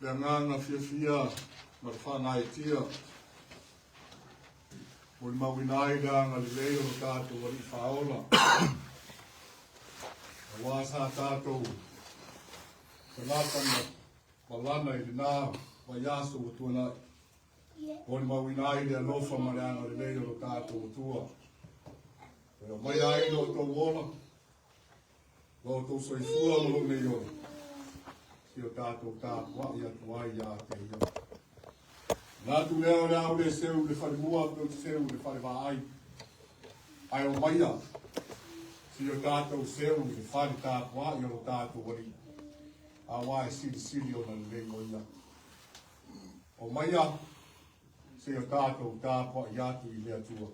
Le agaga fiafia ma le faagaeetia molimauina ai le agalelei o lo tatou Alii Faaola, aua sa tatou tagata ma malana i lena vaiaso ua tuanai, molimauina ai le alofa ma le agalelei o lo tatou Atua. E aumaia ai lo outou ola, Lo outou soifua ma lou nei ola, si o tatou tapuai atu ai ia te Ia. Manatu lea o le a ou le seu i le falemua pe ou te seu i le falevaai, ae omaia si o tatou seu i le fale tapuai o lo tatou Alii, aua e silisili ona lelei o Ia. Omaia si o tatou tapuai atu i le Atua.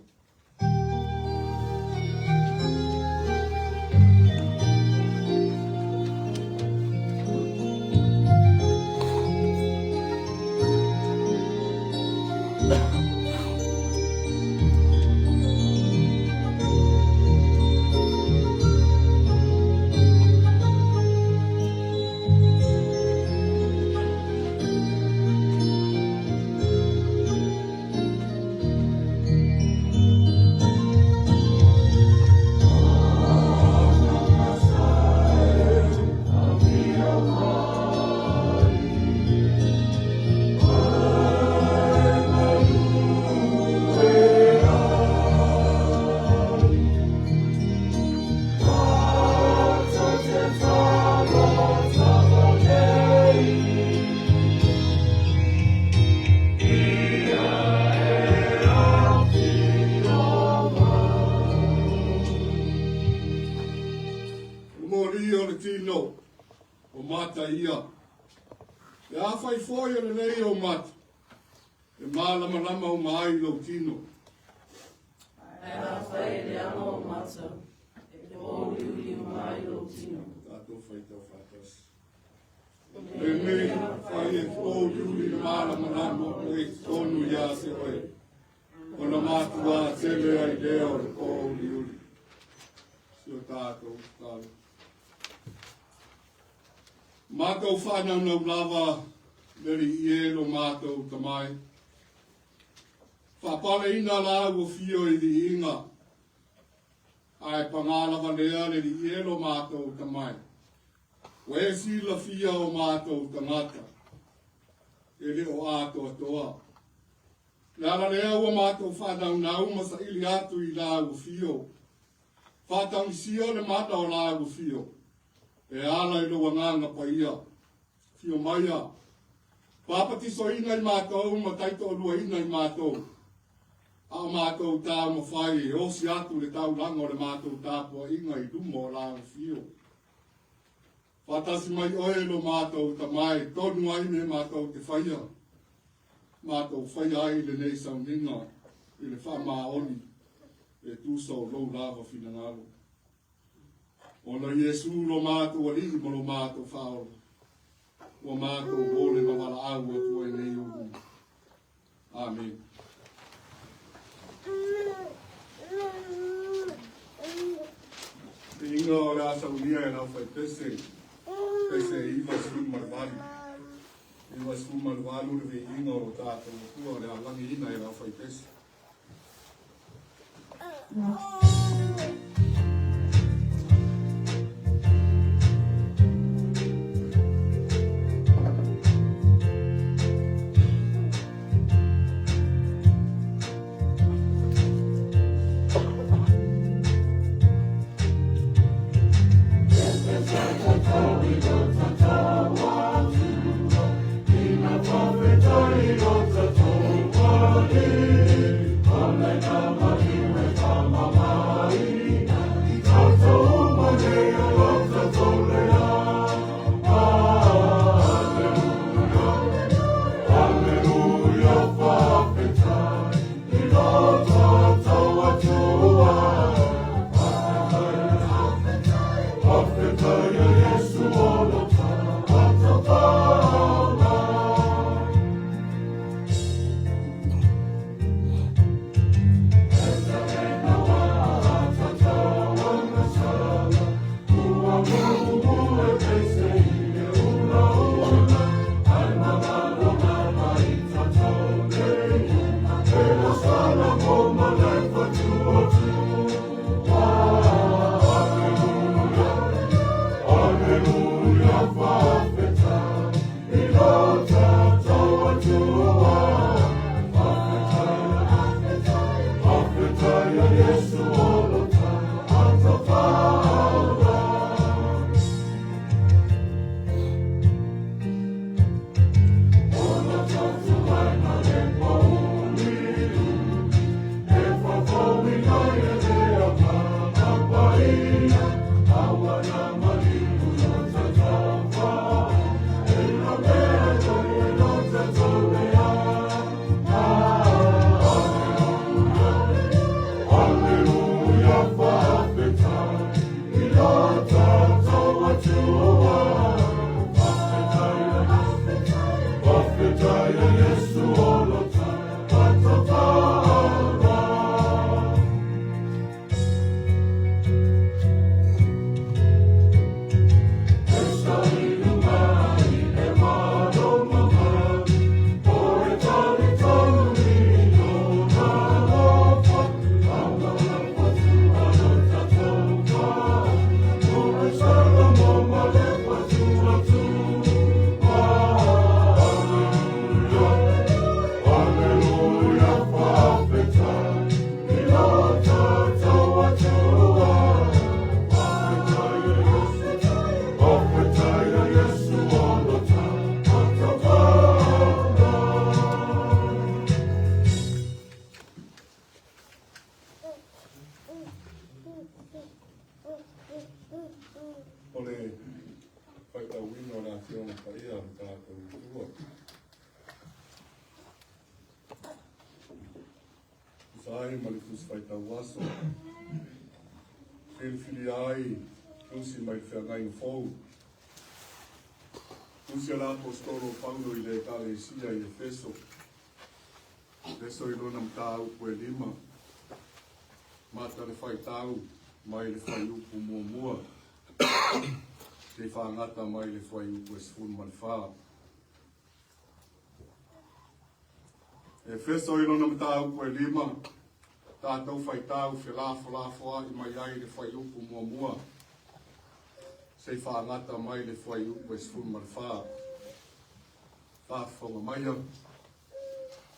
Moli o le tino o mata ia. Pe afai foi o lelei ou mata, e mālamalama uma ai lou tino. Ae afai e leaga ou mata, e pōuliuli uma ai lou tino. Tatou faitau faatasi. Le mea fai e pōuliuli le mālamalama o oe tonu ia te oe. Ona matuā tele ai lea o le pōuliuli. Si o tatou tatalo. Matou whānaunau lava, le Alii e lo matou Tama e. Faapaleina la ua fio i viiga, ae pagā lava lea le Alii e lo matou Tama e. Ua e silafia o matou tagata, e le o atoatoa. Le ala lea ua matou faanaunau ma saili atu i la ua fio. Faatagisia le mana o la ua fio, e ala i lou Agaga Paia. Fio maia, papatisoina i matou ma taitoaluaina i matou, a o matou taumafai e osi atu le taulaga o le matou tapuaiga i luma o la ua fio. Faatasi mai oe lo matou Tama e tonu ai me matou te faia, matou faia ai lenei sauniga i le faamaoni e tusa o lou lava finagalo. Ona Iesu lo matou Alii ma lo matou Faaola, ua matou vole ma valaau atu ai nei ou luma. Amene. Viiga o le a saunia e lau faipese, pese 98. 98 le viiga o lo tatou Atua o le a lagiina e lau faipese. Paia o le tatou Atua. Tusa ai ma le Tusi Faitau Aso, filifilia ai tusi mai le Feagaiga Fou. Tusi a le Aposetolo o Paulo i le Ekalesia i Efeso. Efeso i lona mataupu e 5, mata le faitau mai le fuaiupu muamua seia faagata mai le fuaiupu e 14. Efeso i lona mataupu e 5, tatou faitau felafolafoa'i mai ai le fuaiupu muamua seia faagata mai le fuaiupu e 14. Faafofoga maia,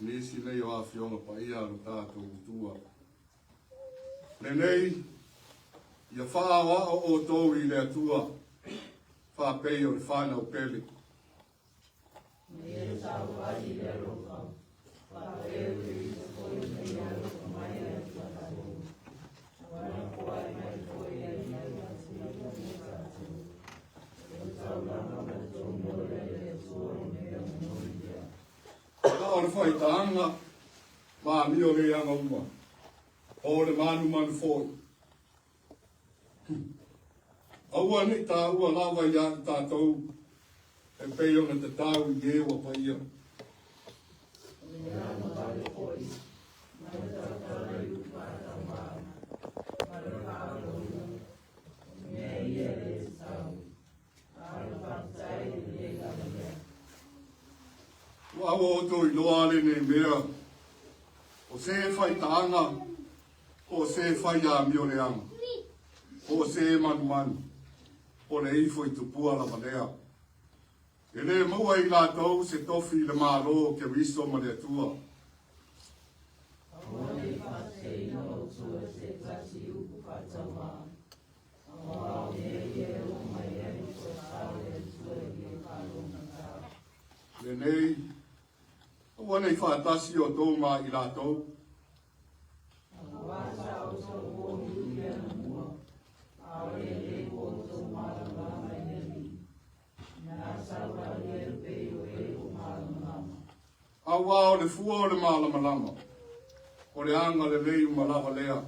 nisi nei o afioga paia a lo tatou Atua. Lenei, ia faaoao outou i le Atua, faapei o le fanau pele. A o le faitaaga, ma amio leaga uma, o le manumanu foi. Aua ne i taua lava iā i tatou e pei ona tatau i e ua paia. Ua aua outou iloa lenei mea, o se faitaaga, po o se fai amio leaga, po o se manumanu, o le ifo i tupua lava lea. E le maua e i latou se tofi i le Malo o Keriso ma le Atua. Aua ne i faateteina outou e se tasi i upu faatauvā, auā o mea ia e oo mai ai le tofa o le Atua i le faalogogata. Lenei, aua ne i faatasi outou ma i latou. Auā sa outou pouliuli anamua, a o lenei ua outou malamalama i le Alii. Na sauvali ai pei o e ua malamalama. Auā o le fua o le malamalama, o le agalelei uma lava lea,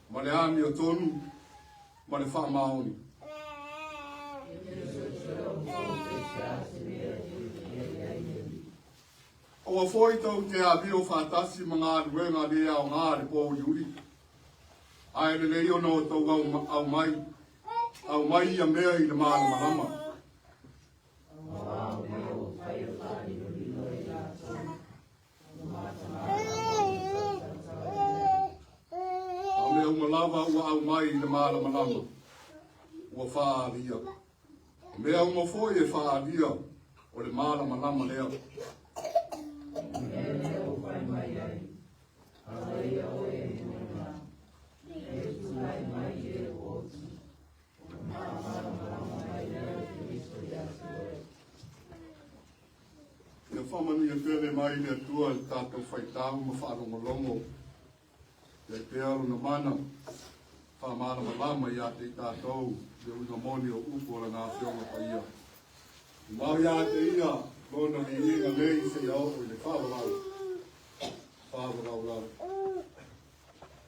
ma le amiotonu, ma le faamaoni. E suesue outou pe se a se mea e fiafia i ai le Alii. Aua foi tou te amio faatasi ma galuega le aoga a le pouliuli, ae lelei ona outou aumai, aumai ia mea i le malamalama. Auā o mea ua fai e faalilolilo e i latou, ua matagata ma ua tautautau i le Alii. A o mea uma lava ua aumai i le malamalama, ua faaalia. O mea uma foi e faaalia, o le malamalama lea. O le mea lea ua fai mai ai, Alaia oe e moena, e tulai mai e ua oti, ona faamalamalama mai lea o Keriso ia te oe. Ia faamanuia tele mai le Atua i le tatou faitau ma faalogologo. Ia pea lona mana faamalamalama ia te i tatou le uiga moni o upu o lana Afioga Paia. Mau ia te ia lona viiga nei seia oo i le faavavau, faavavau lava.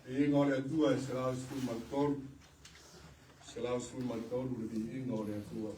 Viiga o le Atua e 113, 113 le viiga o le Atua.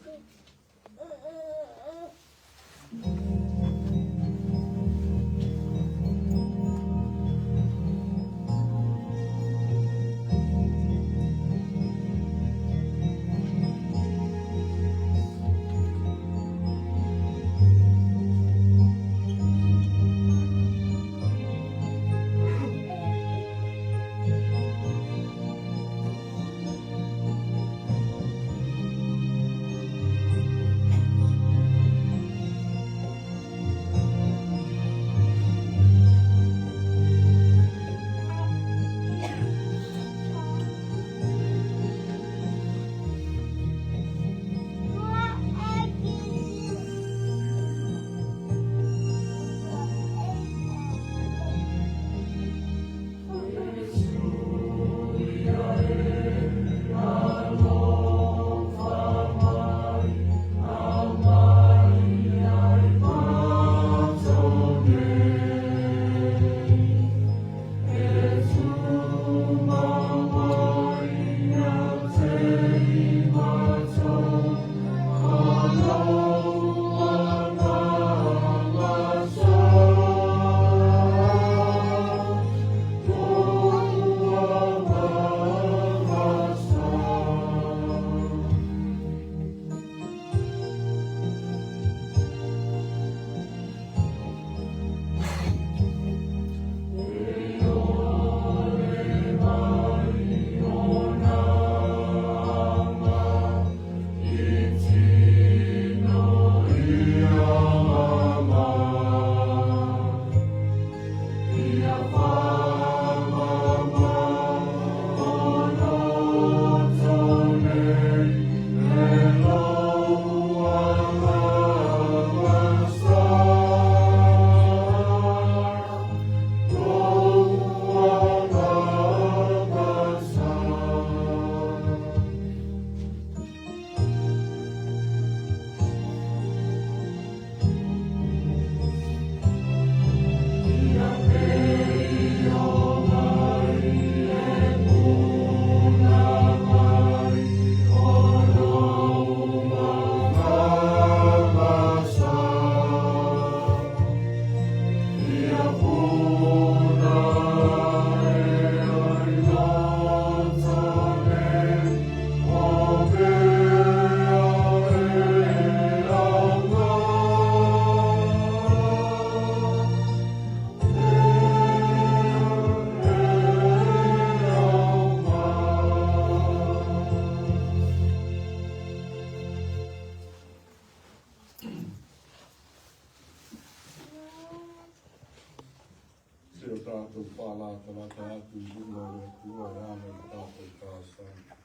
tatou faalatalata atu i luma o le Atua e ala i le tatou talosaga.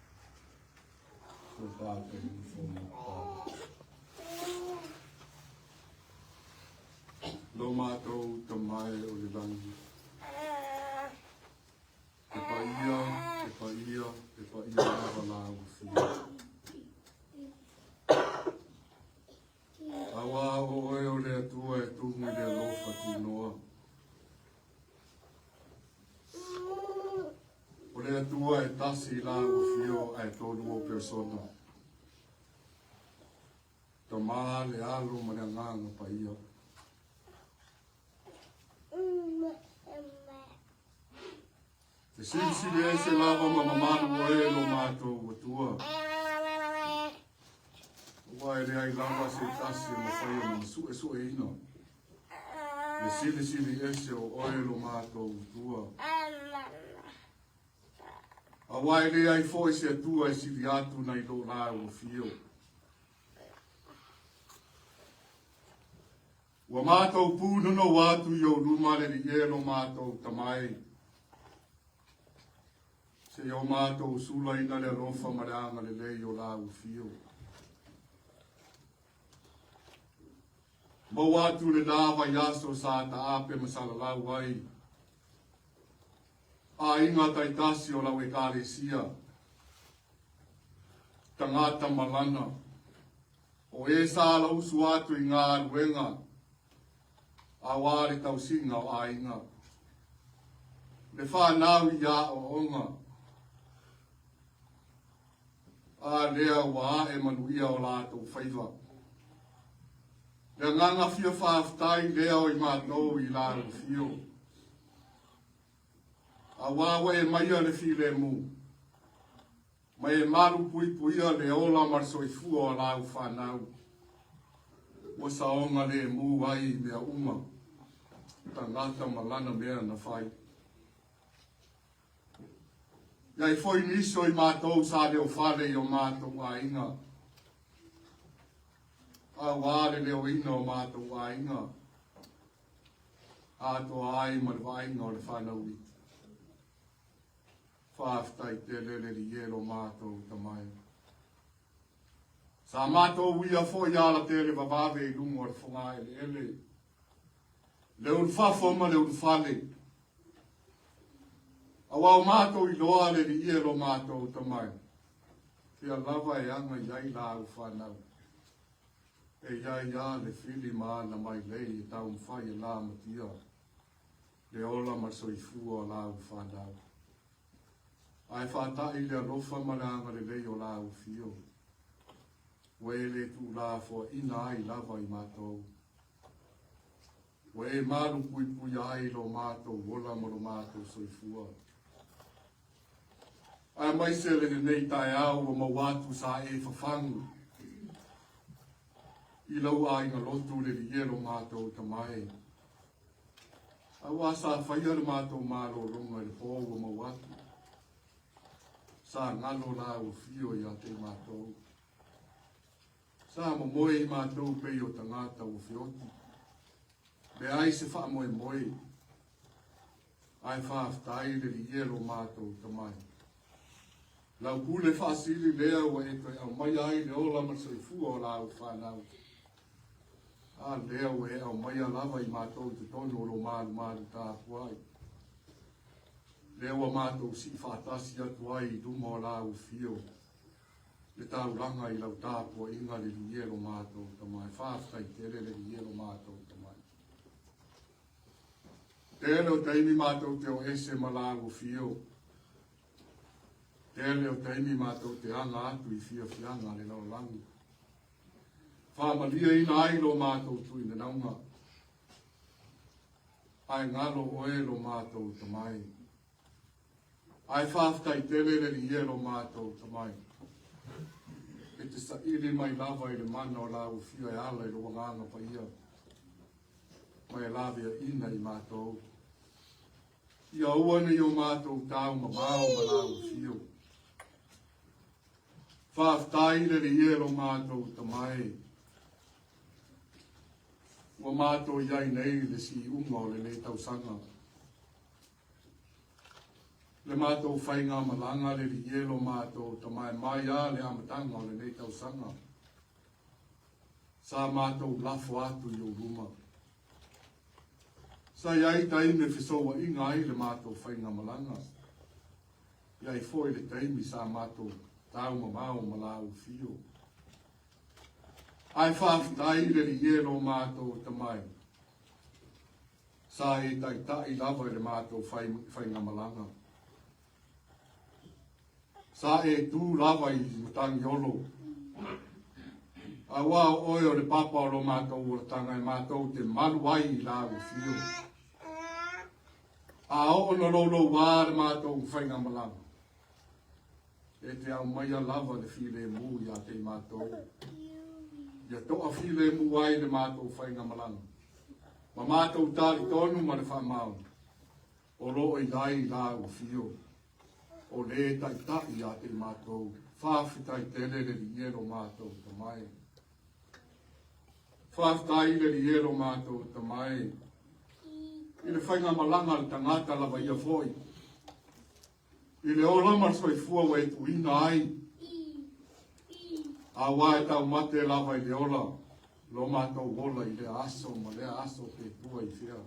So tatou uso ma tatalo. Lo matou Tama e o le lagi, e paia, e paia, e paia lava lau Afioga. Auā o oe o le Atua e tumu i le alofa tunoa. O le Atua e tasi i lau afio ae tolu ou persona. Tama, le Alo ma le Agaga Paia. E silisili ese lava ma mamalu oe lo matou Atua. Aua e leai lava se tasi e mafai ona masuesueina le silisili ese o oe lo matou Atua. Aua e leai foi se Atua e sili atu nai lo lau afio. Ua matou pūnono atu i ou luma le Alii e lo matou Tama e. Seia o matou sulaina le alofa ma le agalelei o lau afio. Maua atu le la vaiaso sa taape ma salalau ai aiga taitasi o lau Ekalesia, tagata malana, O e sa alausu atu i galuega auā le tausiga o aiga, le fanau i aoaoga, a lea ua ae manuia o latou faiva. Le agaga fia faafetai lea o i matou i lau afio. Auā ua e maia le filemu. Ma e malupuipuia le ola ma le soifua o lau fanau, ua saogalemu ai i mea uma, tagata ma lana mea na fai. I ai foi nisi o i matou sa leofale i o matou aiga, auā le leoina o matou aiga, atoa ai ma le vaaiga o le fanau iti. Faafetai tele le Alii e lo matou Tama e. Sa matou uia foi ala tele vavave i luga o le fogaeleele, le ulufafo ma le ulufale. Auā o matou iloa le Alii e lo matou Tama e, fea lava e aga i ai lau fanau. E i ai a le fili ma ana mailei e taumafai e lamatia. Le ola ma le soifua o lau fanau. Ae faataʻi le alofa ma le agalelei o lau afio, ua e le tuulafoaina ai lava i matou. Ua e malupuipuia ai lo matou ola ma lo matou soifua. Aemaise le lenei taeao ua maua atu sa e fafagu i lau aiga lotu le liia lo matou Tama e. Auā sa faia le matou malologa i le po ua maua atu. Sa galo lau afio ia te matou. Sa momoe i matou pei o tagata ua feoti. Leai se faamoemoe. Ae faafetai le Liia lo matou Tama e. Lau pule faasili lea ua e toe aumaia ai le ola ma le soifua o lau fanau. A lea ua e aumaia lava i matou i totonu o lo malumalu tapuai. Lea ua matou sii faatasi atu ai i luma o lau afio le taulaga i lau tapuaiga le Liia lo matou Tama e. Faafetai tele le Liia lo matou Tama e. Tele o taimi matou te o ese ma lau afio. Tele o taimi matou te aga atu i fiafiaga a le lalolagi. Faamalieina ai lo matou tuinanauga. Ae galo oe lo matou Tama e. Ae faafetai tele le Alii e lo matou Tama e. E te saili mai lava i le mana o lau afio e ala i lou Agaga Paia ma e laveaina i matou. Ia aua nei o matou tau mamao ma lau afio. Faafetai le Alii e lo matou Tama e. Ua matou i ai nei i le siuga o lenei tausaga. Le matou faigamalaga le Alii e lo matou tamae mai a le amataga o lenei tausaga. Sa matou lafo atu i ou luma. Sa i ai taimi e fesouaina ai le matou faigamalaga. I ai foi le taimi sa matou taumamao ma laufio. Ae faafetai le Alii e lo matou tamae. Sa e taitai lava i le matou faigamalaga. Sa e tu lava i Matagiolo. Auā o oe o le papa o lo matou olataga e matou te malu ai i lau afio. A oo na loulouā le matou faigamalaga, e te aumaia lava le filemu ia te i matou. Ia toafilemu ai le matou faigamalaga, ma matou talitonu ma le faamaoni, o lo o i ai lau afio, o le taitai ia te i matou. Faafetai tele le Alii e lo matou Tamae. Faafetai le Alii e lo matou Tamae i le faigamalaga a le tagata lava ia foi. I le ola ma le soifua ua e tuuina ai, auā e taumate lava i le ola, lo matou ola i lea aso ma lea aso pe tua i fea.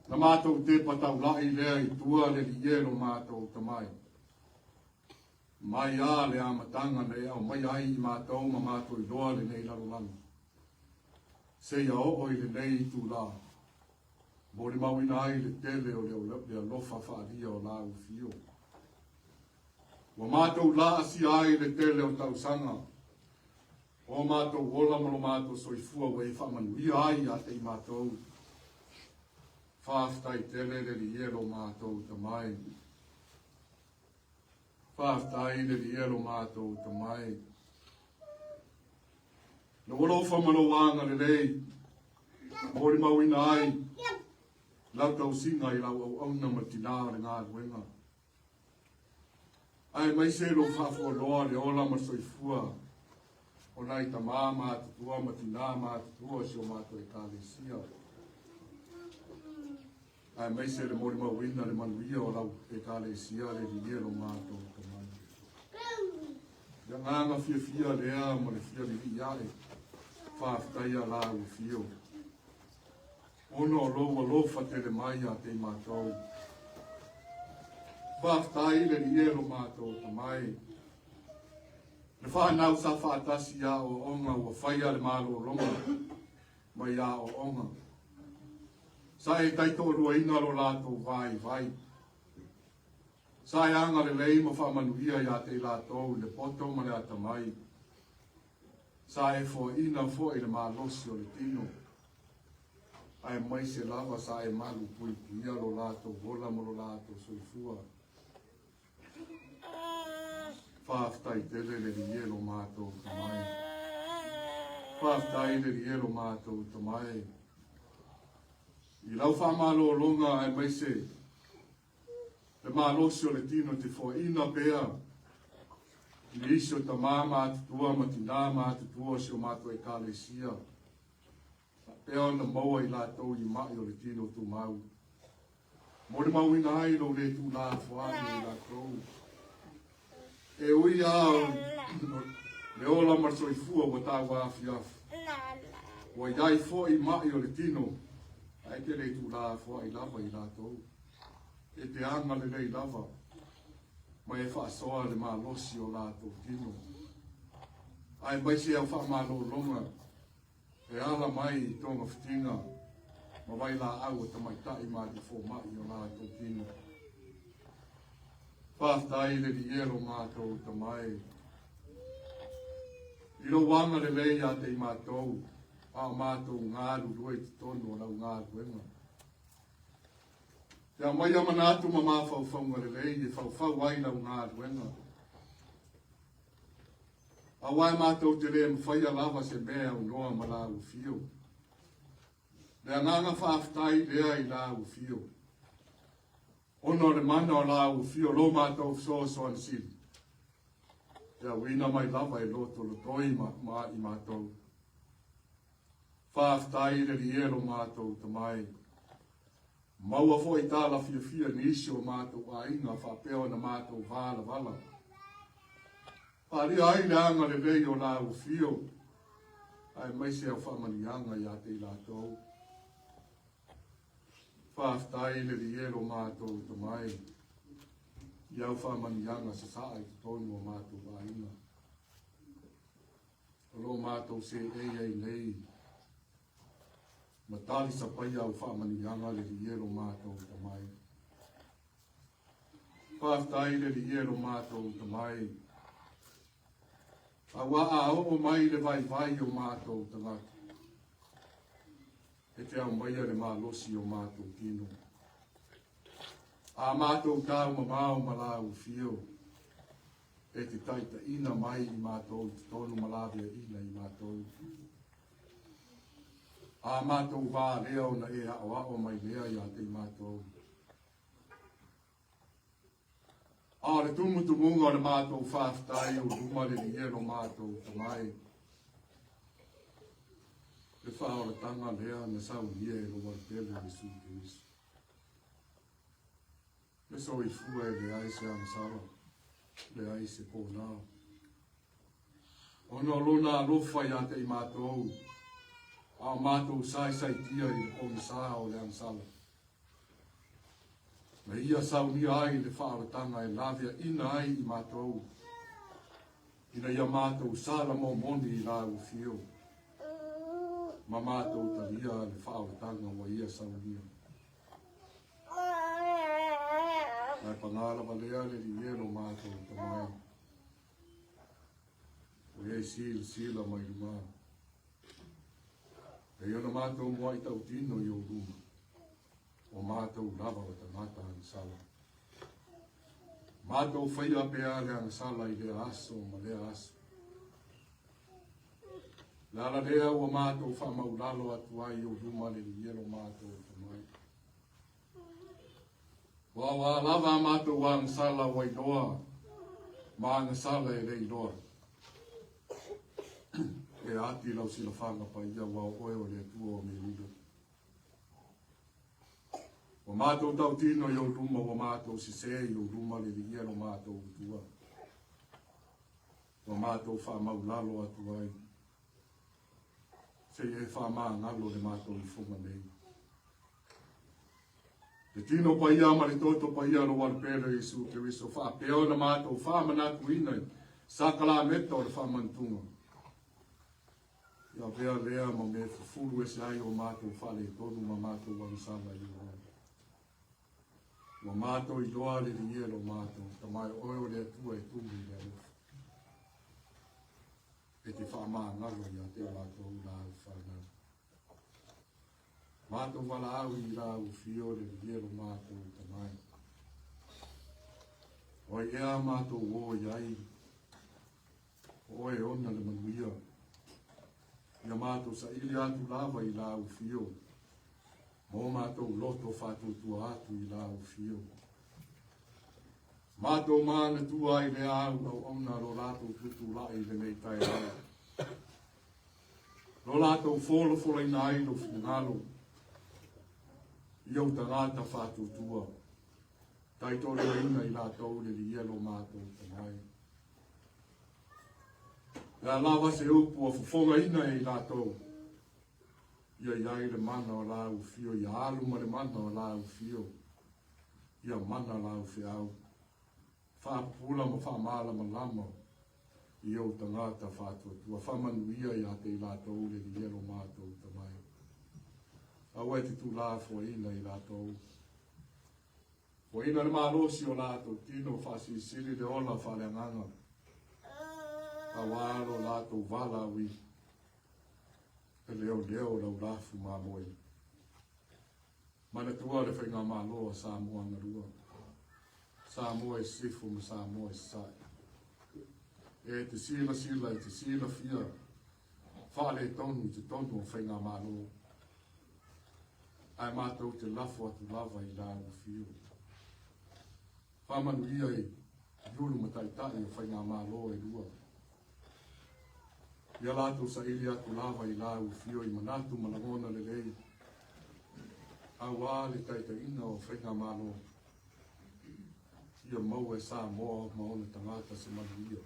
Na matou tepa taula'i lea i tua le Alii e lo matou Tamae. Mai a le amataga na e aumaia ai i matou ma matou iloa lenei lalolagi, seia oo i lenei itulā. Molimauina ai le tele o le alofa faaalia o lau afio. Ua matou laasia ai le tele o tausaga o matou ola ma lo matou soifua ua e faamanuia ai ia te i matou. Faafetai tele le Alii e lo matou Tamae. Faafetai le Alii e lo matou Tamae. Lou alofa ma lou agalelei, molimauina ai lau tausiga i lau auauna ma le tinā o le galuega. Aemaise lou faafualoa le ola ma le soifua o nai tamā matutua ma tinā matutua o si o matou Ekalesia. Aemaise le molimauina le manuia o lau Ekalesia le Alii e lo matou Tamae. Le agaga fiafia lea ma le fia lilii ae, faafetaia lau afio. Ona o lou alofa tele mai ia te i matou. Faafetai le Alii e lo matou Tamae. Le fanau sa faatasi i aoaoga ua faia le malologa mai aoaoga. Sa e taitoaluaina lo latou vaivai. Sa e agalelei ma faamanuia ia te i latou i le poto ma le atamai. Sa e foaina foi le malosi o le tino, aemaise lava sa e malupuipuia lo latou ola ma lo latou soifua. Faafetai tele le Alii e lo matou Tamae. Faafetai le Alii e lo matou Tamae. I lau faamalologa aemaise le malosi o le tino te foaina pea i nisi o tamā matutua ma tinā matutua o si o matou Ekalesia, faapea ona maua i latou i ma'i o le tino tumau. Molimauina ai lou le tuulafoai o i latou. E ui lava o le ola ma le soifua ua tauafiafi, ua i ai foi ma'i o le tino, ae te le tuulafoai lava i latou. E te agalelei lava ma e faasoa le malosi o latou tino. Aemaise au faamalologa e ala mai i togafitiga ma vailaau a tamaitai ma alii fomai o latou tino. Faafetai le Alii e lo matou Tamae i lou agalelei ia te i matou a o matou galulue i totonu o lau galuega. Te aumaia manatu ma mafaufauga lelei e faufau ai lau galuega. Auā e matou te le mafaia lava se mea e aunoa ma lau afio. Le agaga faafetai lea i lau afio. Ona o le mana o lau afio lo matou fesoasoani sili, e auina mai lava e lotolotoi ma, ma i matou. Faafetai le Alii e lo matou Tamae. Maua foi tala fiafia i nisi o matou aiga faapea ona matou valavala. Faaalia ai le agalelei o lau afio, aemaise au faamanuiaga ia te i latou. Faafetai le Alii e lo matou Tama e, i au faamanuiaga sasaa i totonu o matou aiga. O lo o matou seei ai nei ma talisapaia au faamanuiaga le Alii e lo matou Tama e. Faafetai le Alii e lo matou Tama e, aua a oo mai le vaivai o matou tagata, e te aumaia le malosi o matou tino. A matou taumamao ma lau afio, e te taitaiina mai i matou i totonu ma laveaiina i matou. A matou va lea ona e aoao mai lea ia te i matou. A o le tumutumuga o le matou faafetai o luma le lie lo matou Tama e. Le faaolataga lea na saunia e lou Alepele Iesu Keriso. Le soifua e leai se agasala, leai se pona. Ona o lona alofa ia te i matou, a o matou saisaitia i le pogisa o le agasala. Na ia saunia ai le faaolataga e laveaina ai i matou, ina ia matou sala momoni i lau afio, ma matou talia le faaolataga ua ia saunia. Ae pagā lava lea le Alii e lo matou Tama e. Ua e silasila mai luga. E ona matou muai tautino i ou luma, o matou lava o tagata agasala. Matou faia pea le agasala i lea aso ma lea aso. Le ala lea ua matou faamaulalo atu ai i ou luma le Alii e lo matou Tama e. Ua o a lava a matou agasala ua iloa ma agasala e le iloa. E ati lau silafaga paia ua o oe o le Atua o mea lilo. Ua matou tautino i ou luma, ua matou sese i ou luma le Alii e lo matou Atua. Ua matou faamaulalo atu ai. Seia e faamagalo le matou ifoga nei. Le tino paia ma le toto paia o lou Alepele Iesu Keriso faapea ona matou faamanatuina i sakalameta o le faamantuga. Ia avea lea ma mea e fufulu ese ai o matou faaletonu ma matou agasala i ou. Ua matou iloa le Alii e lo matou Tama e oe o le Atua e tumu i le alofa. E te faamagalo ia te matou lau whanau. Matou valaau i lau afio le Alii e lo matou Tama e. O ai ea matou o i ai, o oe ona le manuia. Ia matou saili atu lava i lau afio, ma o matou loto faatuatua atu i lau afio. Matou manatua ai le au auauna lo latou tutulai i lenei taeao. Lo latou folafolaina ai lou finagalo i ou tagata faatuatua. Taitoaleaina i latou le Alii e lo matou Tama e. Le a lava se upu ua fofogaina e i latou, ia i ai le mana o lau afio, ia alu ma le mana o lau afio, ia mana lau feau. Faapupula ma faamalamalama i ou tagata faatuatua. Faamanuia ia te i latou le Alii e lo matou Tama e. Aua e te tuulafoaiina i latou. Foaiina le malosi o latou tino, faasilisili le ola faaleagaga, aua lo latou valaauina e leoleo lau lafu mamoe. Manatua le Faigamalo a Samoa na lua, Samoa i Sisifo ma Samoa i Sasae. E te silasila e te silafia faaletonu i totonu o Faigamalo, ae matou te lafo atu lava i lau afio. Faamanuia i ulu ma taitai o Faigamalo e lua. Ia latou saili atu lava i lau afio i manatu ma lagona lelei. Auā le taitaiga o Faigamalo ia maua e Samoa ma ona tagata se manuia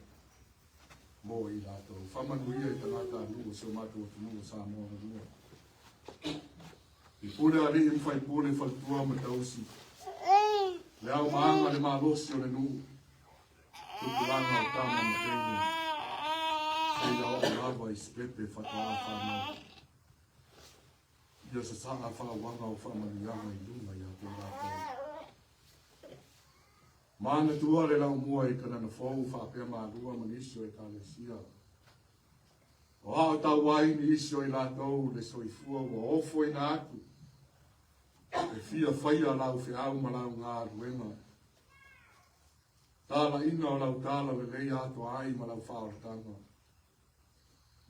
mo i latou. Faamanuia i tagatanuu o si o matou atunuu o Samoa manua. I pule alii ma faipule, faletua ma tausi, le ao ma aga le malosi o le nuu, tupulaga o tama ma teine, seia oo lava i se pepe faatoa fanau. Ia sasaa faauaga o faamanuiaga i luga ia te latou. Manatua le laumua i Kanana Fou faapea Malua ma nisi o Ekalesia. O ao tau ai nisi o i latou le soifua ua ofoina atu e fia faia lau feau ma lau galuega. Talaina o lau tala lelei atoa ai ma lau faaolataga.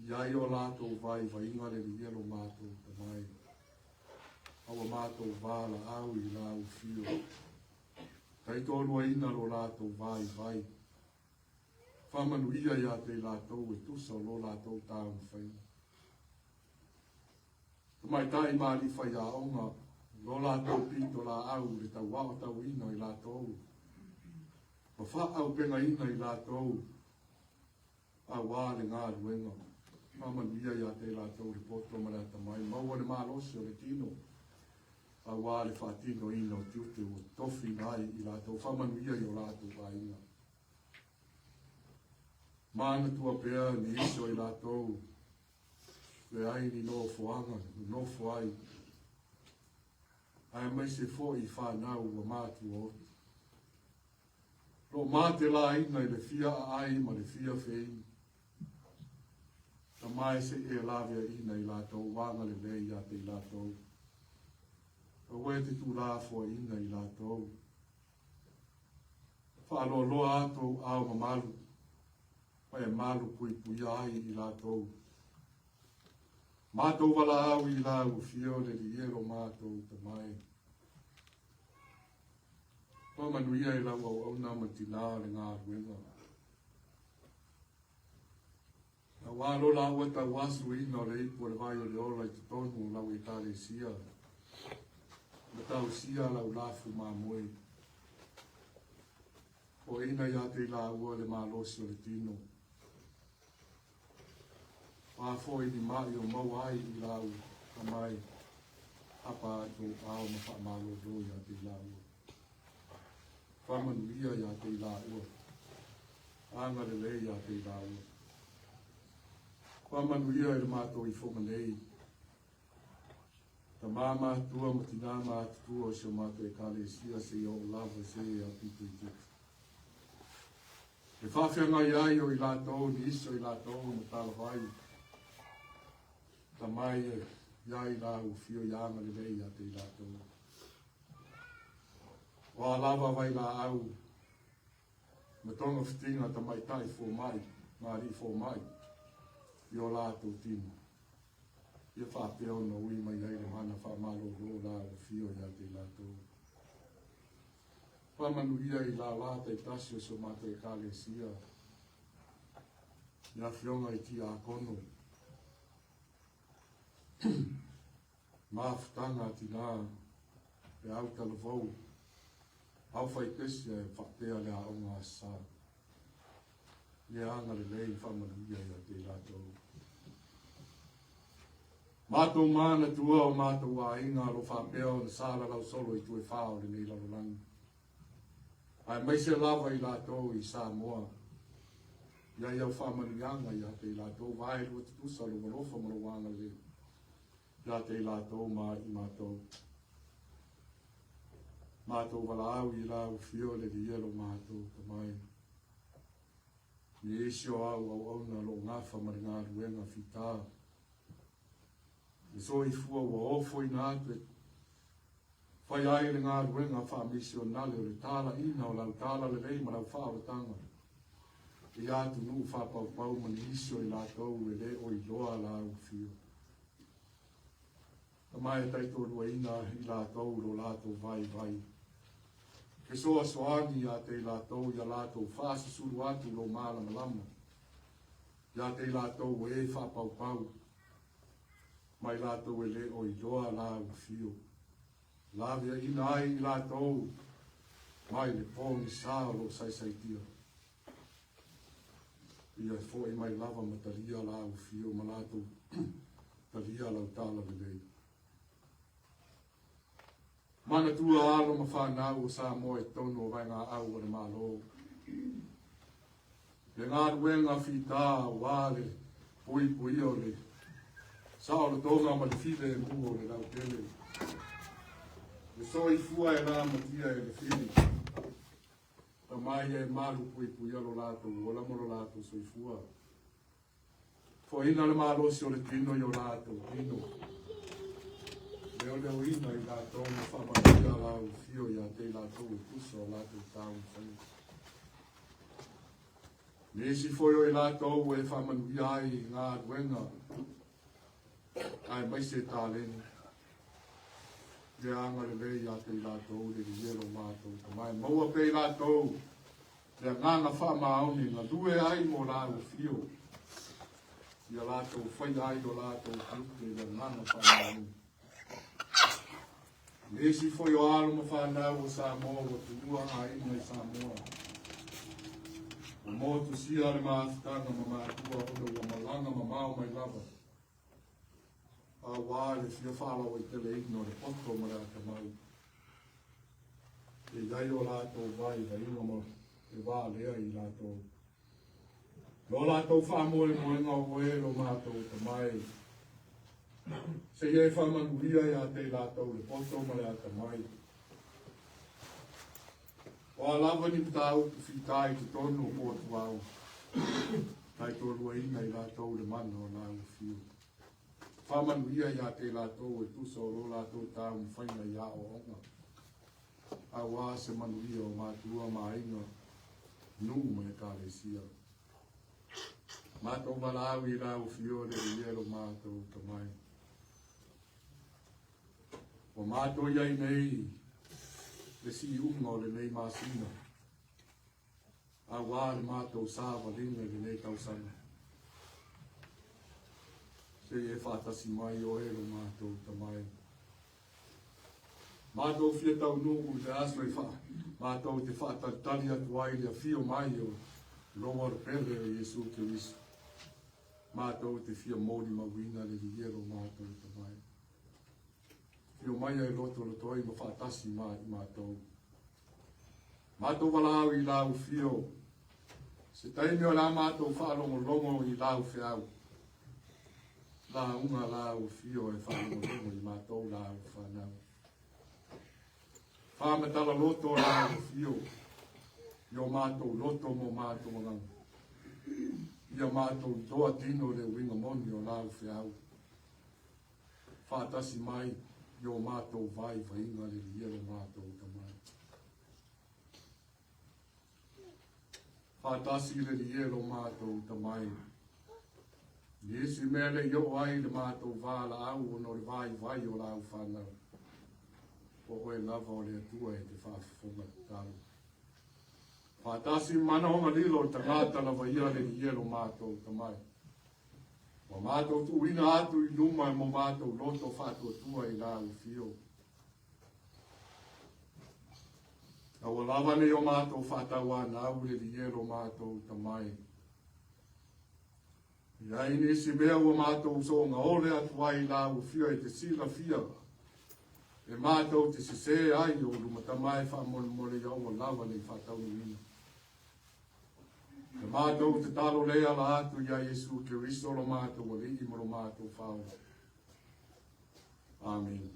I ai o latou vaivaiga le viia lo matou Tama e, a ua matou valaau i lau afio. Taitoaluaina lo latou vaivai. Faamanuia ia te i latou e tusa o lo latou taumafaiga. Tamaitai ma alii faiaoga, lo latou pitolaau i le tauaotauina i latou, ma faaaupegaina i latou Auā le galuega. Faamanuia ia te i latou le poto ma le atamai, maua le malosi o le tino, auā le faatinoina o tiute ua tofiina ai i latou. Faamanuia i o latou aiga. Manatua pea nisi o i latou leai ni nofoaga nonofo ai, aemaise foi fanau ua matua oti. Lo matelaina i le fia aai ma le fia feinu. Tama e se i e laveaiina i latou agalelei ia te i latou. Aua e te tuulafoaiina i latou. Faaloaloa atu ou ao mamalu, ma e malu puipuia ai i latou. Matou valaau i lau afio le Alii e lo matou Tama e. Faamanuia i lau auauna ma tinā o le galuega. Auā lo lāua tauasuina o le ipu o le vai o le ola i totonu o lau Ekalesia, ma tausia lau lafu mamoe. Foaiina ia te i lāua le malosi o le tino. O a foi ni maʻi o maua ai i lau tama e hapa atu ou ao ma faamalolo ia te i lāua. Faamanuia ia te i lāua. Agalelei ia te i lāua. Faamanuia i le matou ifoga nei. Tamā matua ma tinā matutua o si o matou Ekalesia seia oo lava i se aupito itiiti. E faafeagai ai o i latou nisi o i latou ma talavai tamai ia i lau afio i agalelei ia te i latou. O a lava vailaau ma togafitiga tamaitai fomai ma alii fomai i o latou tino, ia faapea ona ui mai ai le mana faamalolo lau afio ia te i latou. Faamanuia i lala taitasi o si o matou Ekalesia, i afioga i tiakono, mafutaga a tinā, peau talavou, ao faipesi ae faapea le aoga Aso Sa. Ia agalelei faamanuia ia te i latou. Matou manatua o matou aiga o lo faapea ona salalau solo i itu e fa o lenei lalolagi, aemaise lava i latou i Samoa. Ia i au faamanuiaga ia te i latou, vaelua tutusa lou alofa ma lou agalelei ia te i latou ma i matou. Matou valaau i lau afio le Alii e lo matou Tama e. Nisi o au auauna o lo o gafa ma le galuega fita. Le soifua ua ofoina atu e fai ai le galuega faamisionale o le talaina o lau talalelei ma lau faaolataga i atunuu faapaupau ma nisi o i latou e le o iloa lau afio. Tama e taitoaluaina i latou lo latou vaivai. Fesoasoani ia te i latou ia latou faasusulu atu lou malamalama ia te i latou o e faapaupau ma i latou e le o iloa lau afio. Laveaiina ai i latou mai le pogisa o lo o saisaitia. Ia fo'i mai lava ma talia lau afio ma latou talia lau tala lelei. Manatua alo ma fanau o Samoa i totonu o vaegaau a le Malo. Le galuega fita aua le puipuia o le saolotoga ma le filemu o le lautele. Le soifua e lamatia e le fili. Tama ia e malu puipuia lo latou ola ma lo latou soifua. Foaiina le malosi o le tino i o latou tino. Leoleoina i latou ma faamanuia lau afio ia te i latou e tusa o latou taumafaiga. Nisi foi o i latou ua e faamanuia ai i galuega aemaise taleni. Ia agalelei ia te i latou le viia lo matou Tama e maua pea i latou le agaga faamaoni e galue ai mo lau afio, ia latou faia ai o latou tiute i le agaga faamaoni. Nisi foi o alo ma fanau o Samoa ua tuua aiga i Samoa. Ua motusia le mafutaga ma matua ona ua malaga mamao mai lava. Aua le fia faalauaiteleina o le poto ma le atamai. E i ai o latou vaivaiga ma le valea i latou. Lo latou faamoemoega o oe lo matou Tama e. Seia e faamanuia ia te i latou le poto ma le atamai. O a lava ni mataupu fita i totonu o Potuau, taitoaluaina i latou le mana o lau afio. Faamanuia ia te i latou e tusa o lo latou taumafaiga i aoaoga, aua se manuia o matua ma aiga, nuu ma ekalesia. Matou valaau i lau afio le Alii e lo matou Tama e. Ua matou i ai nei le siuga o lenei masina, aua le matou savaliga i lenei tausaga. Se i e faatasi mai oe lo matou Tama e. Matou fia taunuu i le aso e faa, matou te faatalitali atu ai le afio mai o lou Alo pele o Iesu Keriso. Matou te fia molimauina le viia lo matou Tama e. Afio mai ai lotolotoi ma faatasi ma i matou. Matou valaau i lau afio, se taimi o le a matou faalogologo i lau feau. Lauga lau afio e faalogologo i matou lau fanau. Faamatala loto lau afio i o matou loto ma o matou agaga. Ia matou iloa tino le uiga moni o lau feau. Faatasi mai i o matou vaivaiga le viia lo matou Tama. Faatasi le viia lo matou Tama. Nisi mea le i oo ai le matou valaau ona o le vaivai o lau fanau. O oe lava o le Atua e te faafofoga tatalo. Faatasi manaoga lilo o le tagata lava ia le viia lo matou Tama. Ua matou tuuina atu i luma mo matou loto faatuatua i lau afio. Aua lava nei o matou faatauanau le viia lo matou Tama e. I ai nisi mea ua matou sogaole atu ai i lau afio e te silafia e matou te sesē ai i ou luma Tama e faamolemole ia aua lava nei faataunuuina. Le matou tatalo lea ala atu iā Iesu Keriso lo matou Alii ma lo matou Faaola. Amene.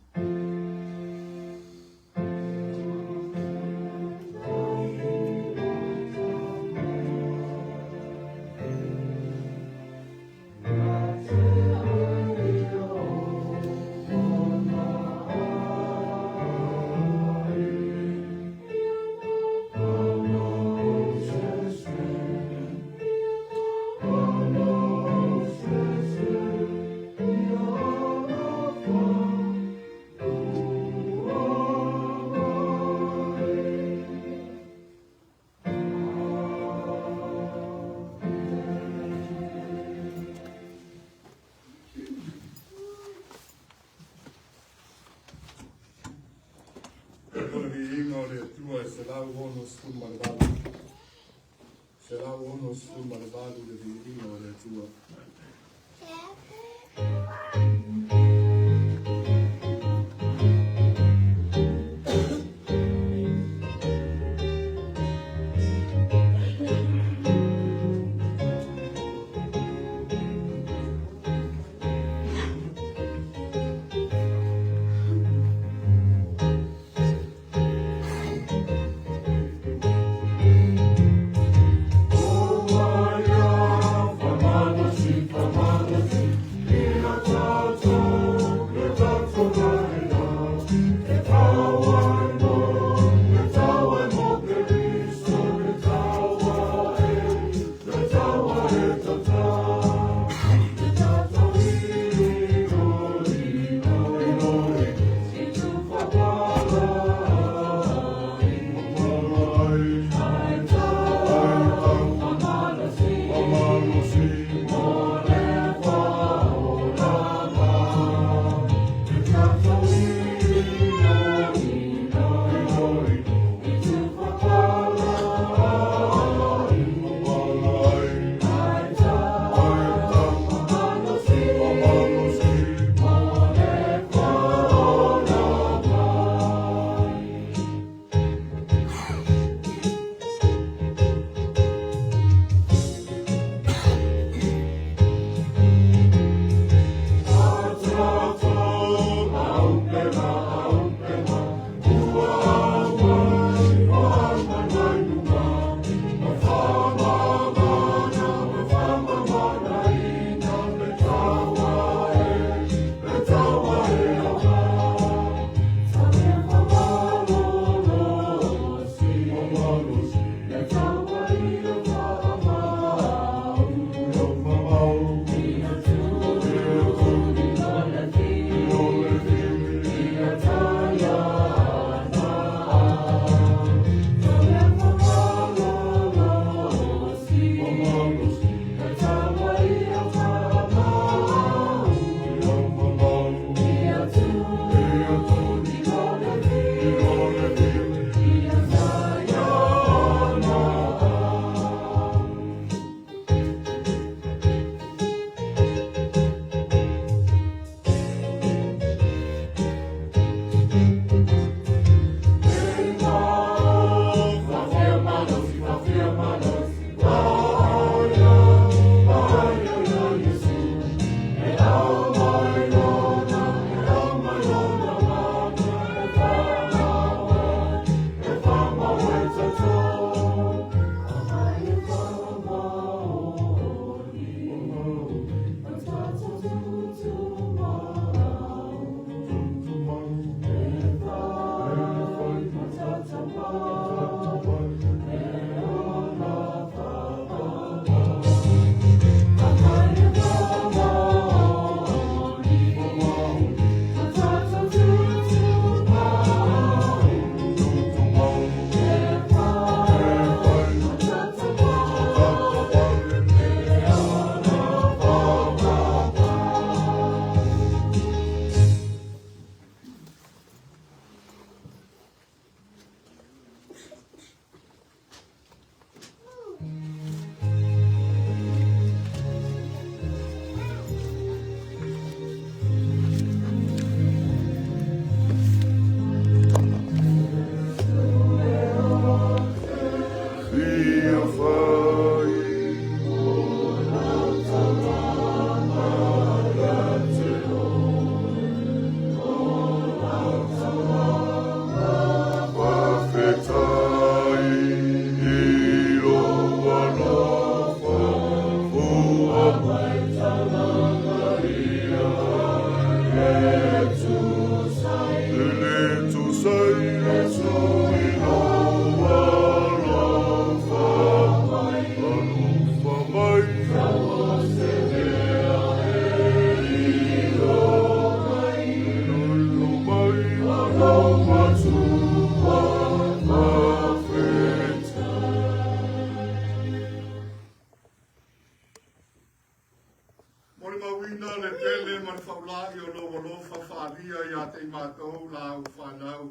168. 168 le viiga o le Atua. Molimauina le tele ma le faulagi o lou alofa faaalia ia te i matou la au fanau.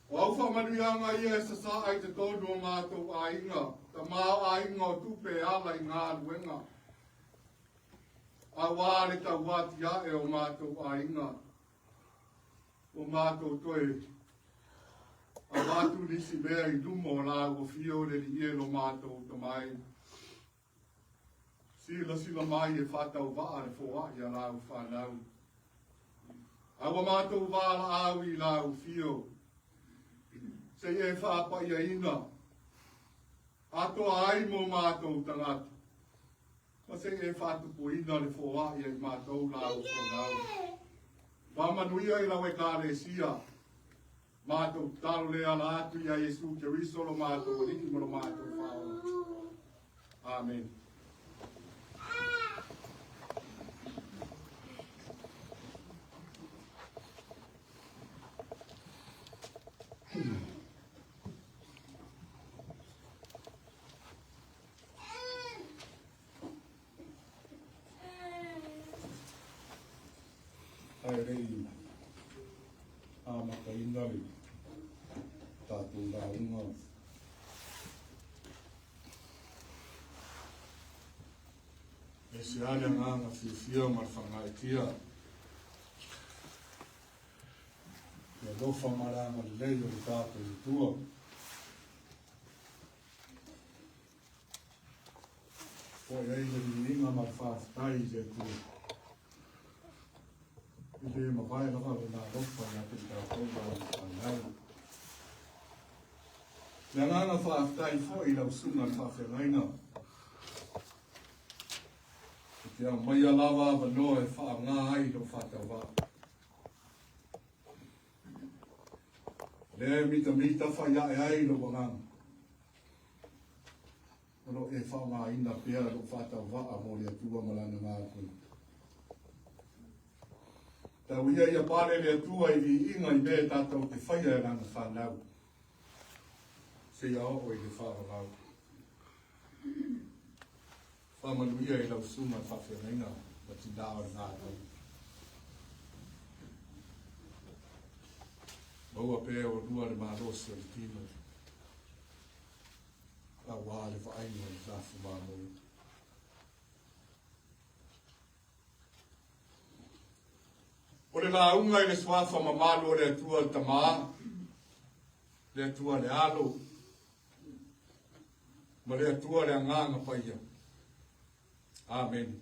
O au faamanuiaga ia e sasaa i totonu o matou aiga, tamaoaiga o tupe e ala i galuega, auā le tauatiae o matou aiga. Ua matou toe avatu nisi mea i luma o lau afio le Alii e lo matou Tama e. Silasila mai e faatauvaa le foai a lau fanau. A ua matou valaau i lau afio, se i e faapaiaina atoa ai mo matou tagata, ma se i e faatupuina le foai a i matou lau fanau. Faamanuia i lau Ekalesia, matou tatalo lea ala atu ia Iesu Keriso lo matou Alii ma lo matou Faaola. Amen. Ae le i amataina le tatou lauga e ese lava le agaga fiafia ma le faagaeetia le alofa ma le agalelei o le tatou Atua. Foi ai le viiga ma le faafetai i le Atua. E le mavae lava lona alofa ia te i tatou ma lana fanau. Le agaga faafetai foi i lau susuga i le faafeagaiga. E te aumaia lava avanoa e faaaoga ai lou faatauvaa. Lea e mitamita faiae ai lou agaga. O lo o e faaaogaina pea lou faatauvaa mo le Atua ma Lana galuega. Tau ia ia pale le Atua i viiga i mea tatou te faia e Lana fanau, seia oo i le faavavau. Faamanuia i lau susuga i le faafeagaiga ma tinā o le galuega. Maua pea e oulua le malosi o le tino auā le vaaiga o le tafu mamoe. O le lauga i le suafa mamalu o le Atua le Tamā, le Atua le Alo, ma le Atua le Agaga Paia. Amene.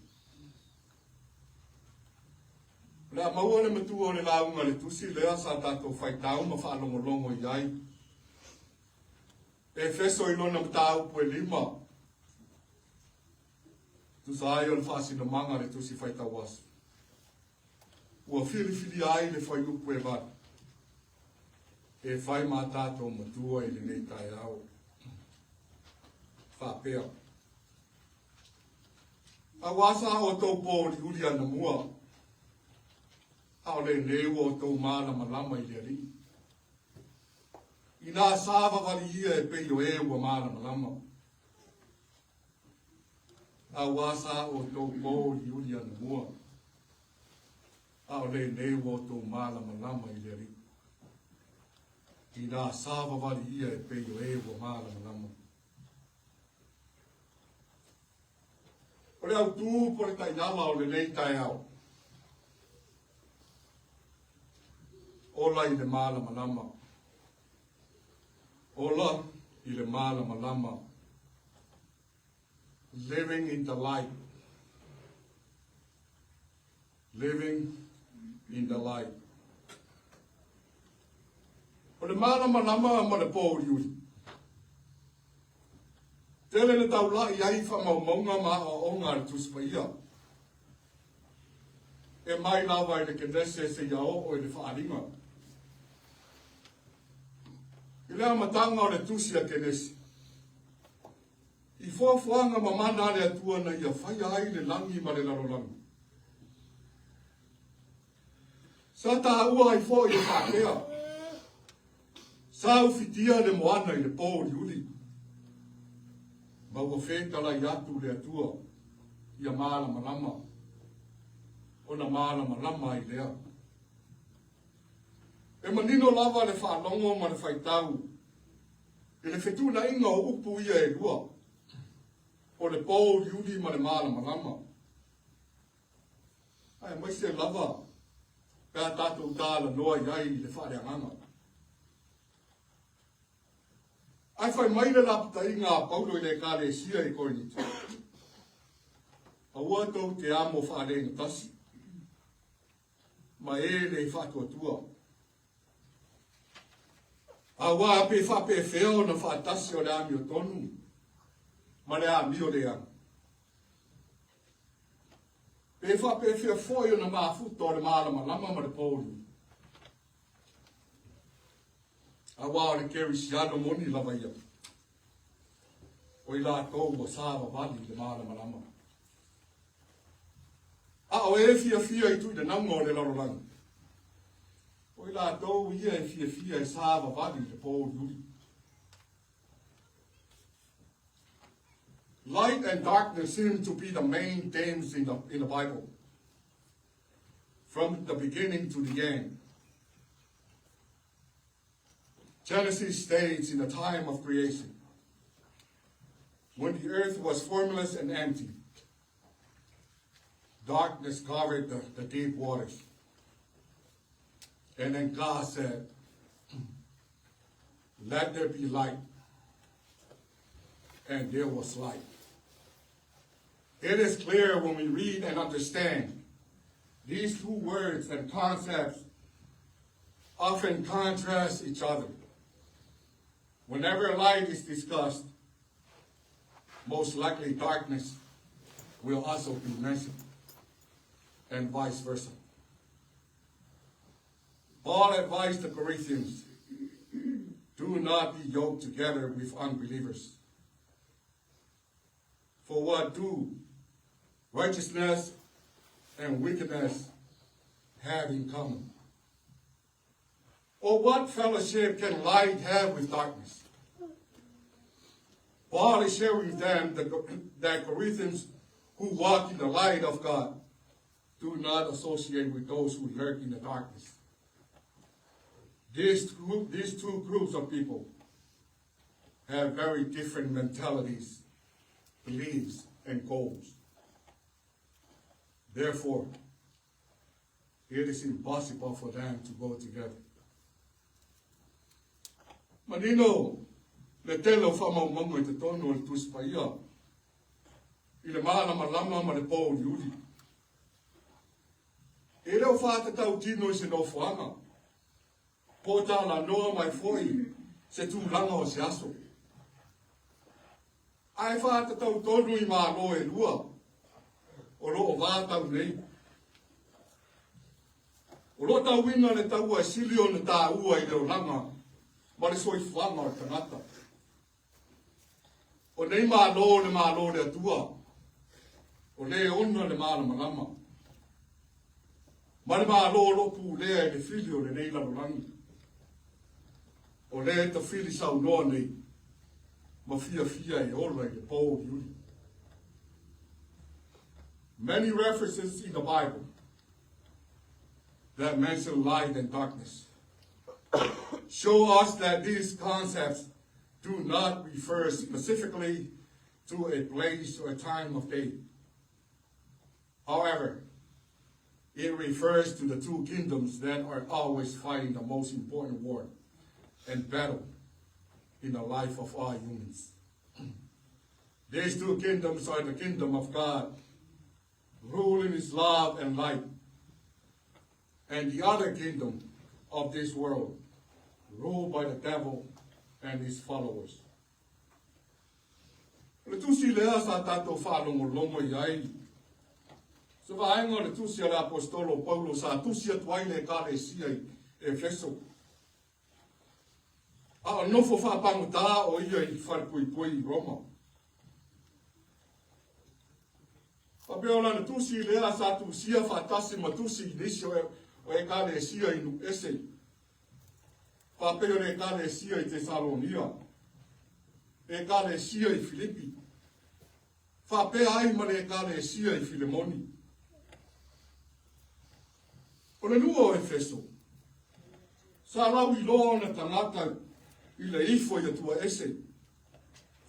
O le a maua le matua o le lauga i le tusi lea sa tatou faitau ma faalogologo i ai. Efeso i lona mataupu e lima, tusa ai o le faasinomaga a le tusi faitau aso. Ua filifilia ai le fuaiupu e valu e fai ma tatou matua i lenei taeao. Faapea, Auā sa outou pōuliuli anamua, a o lenei ua outou malamalama i le Alii. Inā savavali ia e pei o e ua malamalama. Auā sa outou pōuliuli anamua, a o lenei ua outou malamalama i le Alii. Inā savavali ia e pei o e ua malamalama. O le autū po o le taiala o lenei taeao. Ola i le malamalama. Ola i le malamalama. Living in the light. Living in the light. O le malamalama ma le pōuliuli. Tele le taula'i ai i faamaumauga ma aoaoga a le Tusi Paia. E mai lava i le Kenese seia oo i le Faaaliga. I le amataga o le Tusi a Kenesi, i fuafuaga mamana a le Atua na ia faia ai le lagi ma le lalolagi. Sa taua ai foi e faapea, Sa ufitia le moana i le pōuliuli, ma ua fetalai atu le Atua ia malamalama, ona malamalama ai lea. E manino lava le faalogo ma le faitau i le fetuunaiga o upu ia e lua, o le pouliuli ma le malamalama. Aemaise lava pe a tatou talanoa i ai i le faaleagaga. Ae fai mai le lapataiga a Paulo i le Ekalesia i Korinito, Aua tou te amo faalegatasi ma e le faatuatua. Auā pe faapefea ona faatasi o le amiotonu ma le amio leaga. Pe faapefea foi ona mafuta o le malamalama ma le pouliuli. Auā o le kerisiano moni lava ia, o i latou ua savavali i le malamalama. A o e fiafia i tuinanauga o le lalolagi, o i latou ia e fiafia e savavali i le pouliuli. Light and darkness seem to be the main themes in the Bible, from the beginning to the end. Genesis states in the time of creation, when the earth was formless and empty, darkness covered the deep waters. And then God said, "Let there be light." And there was light. It is clear when we read and understand these two words and concepts often contrast each other. Whenever light is discussed, most likely darkness will also be mentioned, and vice versa. Paul advised the Corinthians, do not be yoked together with unbelievers. For what do righteousness and wickedness have in common? Or what fellowship can light have with darkness? Paul is sharing with them that Corinthians who walk in the light of God do not associate with those who lurk in the darkness. These two groups of people have very different mentalities, beliefs, and goals. Therefore, it is impossible for them to go together. Manino le tele o faamaumauga i totonu o le Tusi Paia i le malamalama ma le pouliuli. E le o faatatau tino i se nofoaga, po o talanoa mai foi se tulaga o se aso. Ae faatatau tonu i Malo e lua o lo o vatau nei. O lo o tauina le taua e sili ona taua i le olaga ma le soifuaga o le tagata. O nei Malo o le Malo o le Atua, o le ona le malamalama, ma le Malo o lo o pulea i le fili o lenei lalolagi. O le tafili saunoa nei ma fiafia e ola i le pouliuli. Many references in the Bible that mention light and darkness show us that these concepts do not refer specifically to a place or a time of day. However, it refers to the two kingdoms that are always fighting the most important war and battle in the life of all humans. These two kingdoms are the kingdom of God, ruling His love and light, and the other kingdom of this world, ruled by the devil and his followers. O le tusi lea sa tatou faalogologo i ai, se vaega o le tusi a le Aposetolo o Paulo sa tusi atu ai le Ekalesia i Efeso, a o nofo faapagota o ia i falepuipui i Roma. Faapea o lana tusi lea sa tusia faatasi ma tusi i nisi o Ekalesia i nuu ese. Faapea o le Ekalesia i Tesalonia, Ekalesia i Filipi, faapea ai ma le Ekalesia i Filemoni. O le nuu o Efeso, Sa lauiloa ona tagata i le ifo i atua ese,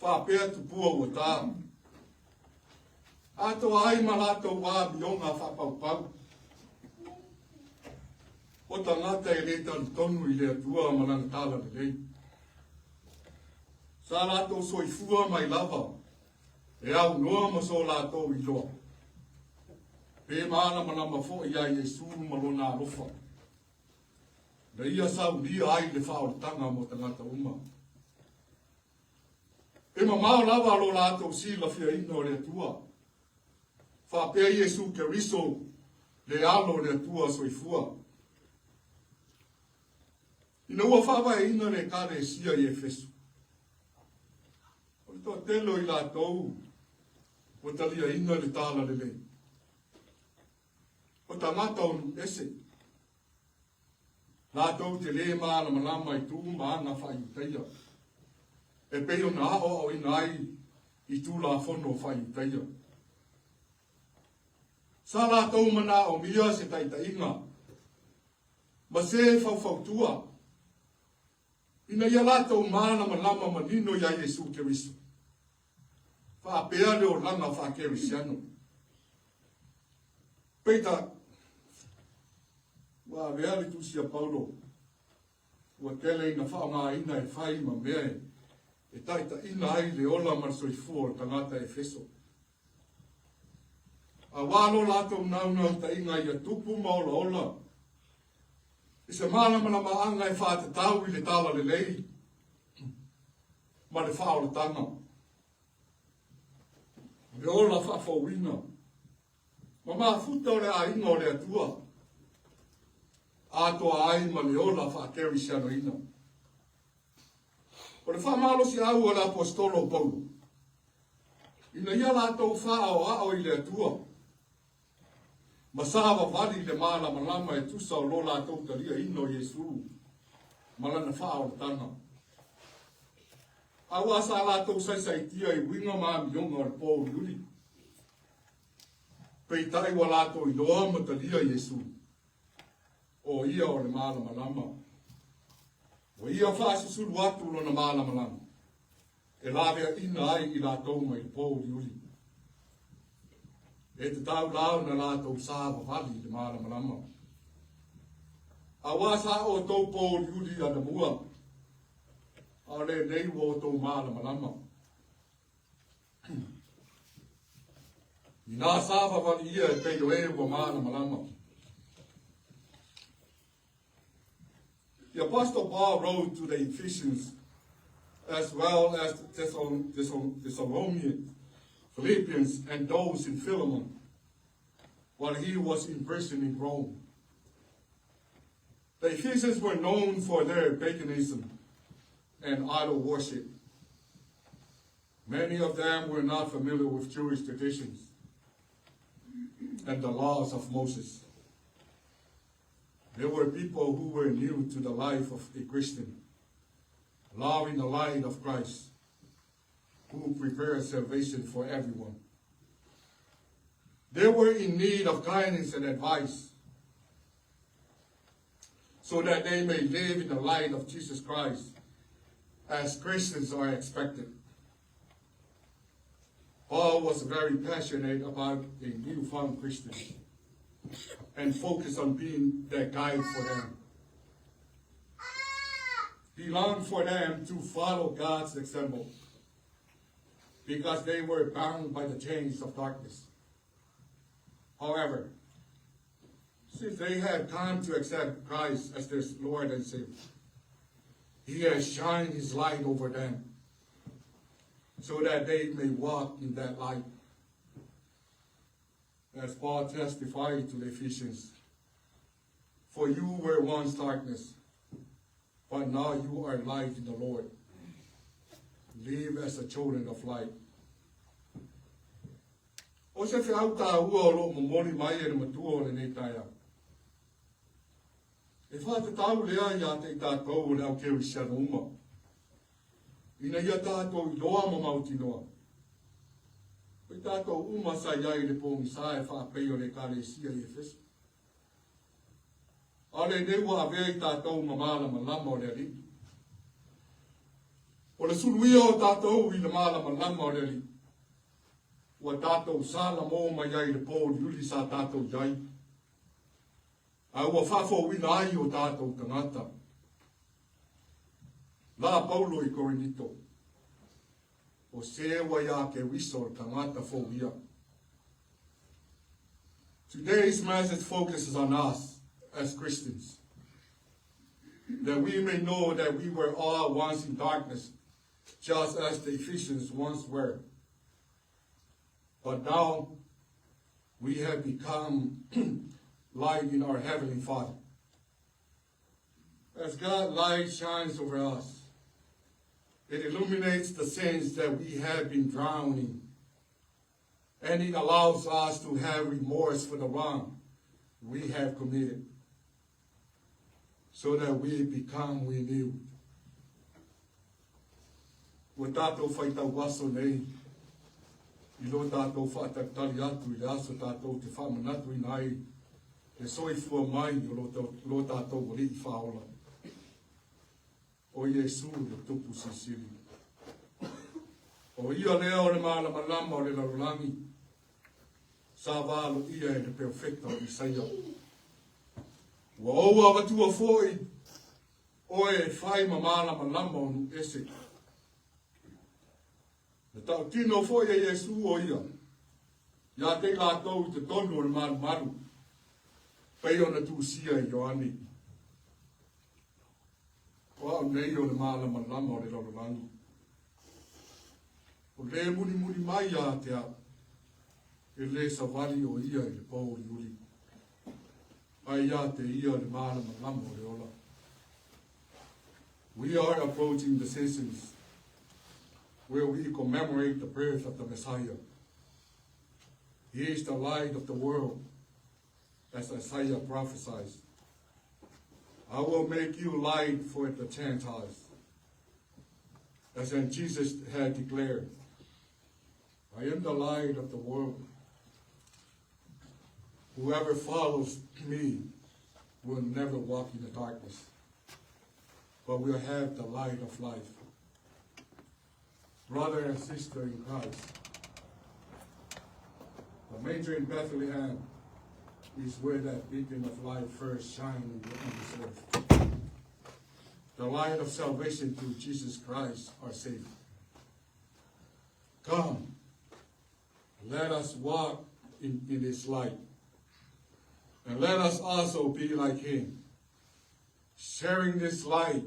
faapea tupua ua ta. Atoa ai ma latou amioga faapaupau. O tagata e le talitonu i le Atua ma Lana talalelei. Sa latou soifua mai lava e aunoa ma so latou iloa. Pe malamalama foi ia Iesu ma lona alofa. Na ia saunia ai le faaolataga mo tagata uma. E mamao lava lo latou silafiaina o le Atua. Faapea Iesu Keriso, le Alo o le Atua soifua. Ina ua faavaeina le Ekalesia i Efeso, o le toatele o i latou ua taliaina le talalelei. O tagata o nuu ese, latou te lē malamalama i tu ma aga faa-Iutaia, e pei ona aoaoina ai i Tulafono faa-Iutaia. Sa latou manaomia se taitaiga ma se faufautua ina ia latou malamalama manino iā Iesu Keriso, faapea le olaga faa-Kerisiano. Peitai, ua avea le tusi a Paulo ua tele ina faaaogaina e fai ma mea e taitaiina ai le ola ma le soifua o le tagata Efeso. Auā lo latou naunautaiga ia tupu ma olaola i se malamalamaaga e faatatau i le talalelei ma le faaolataga, le ola faafouina ma mafuta o le aiga o le Atua, atoa ai ma le ola faakerisianoina. O le faamalosiau a le Aposetolo o Paulo, ina ia latou faaoao i le Atua, ma savavali i le malamalama e tusa o lo latou taliaina o Iesu ma lana faaolataga. Auā sa latou saisaitia i uiga ma amioga o le pōuliuli. Peitai ua latou iloa ma talia Iesu, o ia o le malamalama. Ua ia faasusulu atu lona malamalama e laveaina ai i latou mai le pōuliuli. E tatau la ona latou savavali i le malamalama. Auā sa outou pōuliuli anamua, a o lenei ua outou malamalama. Inā savavali ia e pei o e ua malamalama. The Apostle Paul wrote to the Ephesians as well as the Thessalonians, Philippians, and those in Philemon while he was in prison in Rome. The Ephesians were known for their paganism and idol worship. Many of them were not familiar with Jewish traditions and the laws of Moses. There were people who were new to the life of a Christian, loving the light of Christ, who prepares salvation for everyone. They were in need of guidance and advice so that they may live in the light of Jesus Christ as Christians are expected. Paul was very passionate about the newfound Christians and focused on being their guide for them. He longed for them to follow God's example because they were bound by the chains of darkness. However, since they had come to accept Christ as their Lord and Savior, He has shined His light over them so that they may walk in that light. As Paul testified to the Ephesians, for you were once darkness, but now you are light in the Lord. Live as the children of light. O se feau tāua o loo momoli mai e le matua o lenei taeao. E faatatau lea iā te i tātou o le au kerisiano uma, ina ia tātou iloa ma mautinoa, o i tātou uma sa i ai i le pōgisā e faapei o le Ekalesia i Efeso. A o lenei ua avea i tatou ma malamalama o le Alii. O le suluia o tatou i le malamalama o le Alii, ua tatou salamo mai ai i le pouliuli sa tatou i ai, a ua faafouina ai o tatou tagata. La Paulo i Korinito, o se ua iā Keriso o le tagata fou ia. Today's message focuses on us as Christians, that we may know that we were all once in darkness, just as the Ephesians once were. But now we have become light in our Heavenly Father. As God's light shines over us, it illuminates the sins that we have been drowning, and it allows us to have remorse for the wrong we have committed, so that we become renewed. Ua tatou faitau aso nei i lo tatou faatalitali atu i le aso tatou te faamanatuina ai le soifua mai o lo tatou Alii Faaola, o Iesu le Tupu Silisili. O ia lea o le malamalama o le lalolagi, sa valoia e le perofeta o Isaia. Ua ou avatua foi oe e fai ma malamalama o nuu ese. Na tautino foi e Iesu o ia, ia te i latou i totonu o le malumalu, pei ona tusia e Ioane. O au nei o le malamalama o le lalolagi. O le mulimuli mai ia te au, e le savali o ia i le pouliuli, ae ia te ia le malamalama o le ola. We are approaching the seasons where we commemorate the birth of the Messiah. He is the light of the world, as Isaiah prophesies. I will make you light for the Gentiles, as in Jesus had declared. I am the light of the world. Whoever follows me will never walk in the darkness, but will have the light of life. Brother and sister in Christ, the manger in Bethlehem is where that beacon of light first shined on this earth. The light of salvation through Jesus Christ, our Savior. Come, let us walk in His light. And let us also be like Him, sharing this light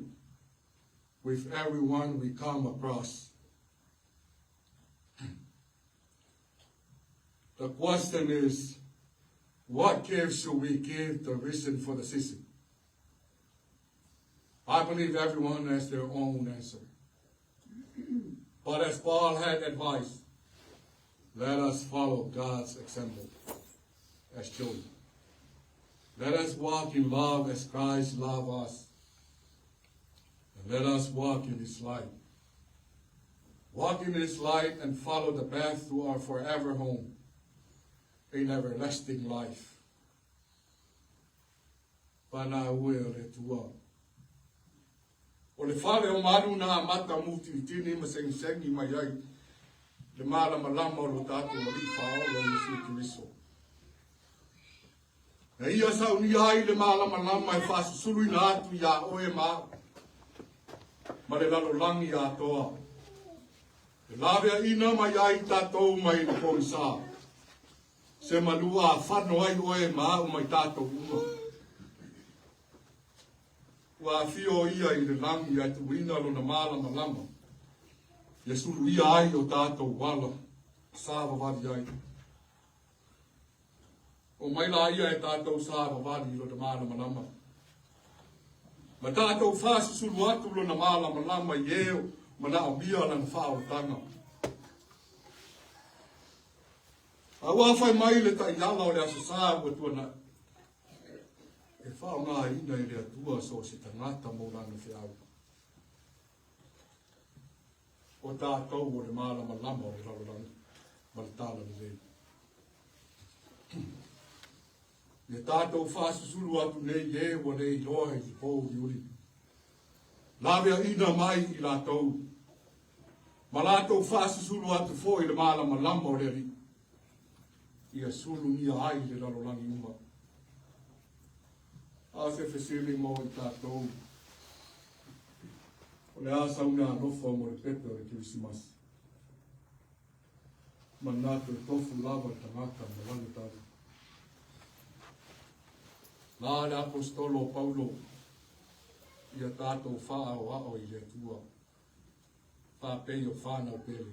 with everyone we come across. The question is, what gift should we give the reason for the season? I believe everyone has their own answer. But as Paul had advised, let us follow God's example as children. Let us walk in love as Christ loved us. And let us walk in His light. Walk in His light and follow the path to our forever home, in everlasting life. Pana ue o le Atua. O le fale o malu na amata mutilitini ma segisegimai ai le malamalama o lo tatou Alii Faaola o Iesu Keriso. Na ia saunia ai le malamalama e faasusuluina atu iā oe ma au ma le lalolagi atoa. E laveaina mai ai tatou mai le pogisā. Se malu afano ai oe ma au mai tatou uma. Ua afio ia i le lagi ae tuuina lona malamalama. Ia suluia ai o tatou ala savavali ai. Omai laia e tatou savavali i lona malamalama. Ma tatou faasusulu atu lona malamalama i e o manaomia lana faaolataga. A ua fai mai le taiala o le Aso Sa ua tuanai, e faaaogaina e le Atua so o se tagata mo lana feau. O tatou o le malamalama o le lalolagi ma le talalelei. Ia tatou faasusulu atu nei i e ua le iloa i le po uliuli. Laveaina mai i latou, ma latou faasusulu atu foi i le malamalama o le Alii, ia sulugia ai le lalolagi uma. A se fesili mo i tatou, o le a sau meaalofa mo le pepe o le Kerisimasi? Manatu e tofu lava le tagata ma lana tali. La le Aposetolo o Paulo, ia tatou faaoao i le Atua, faapei o fanau pele.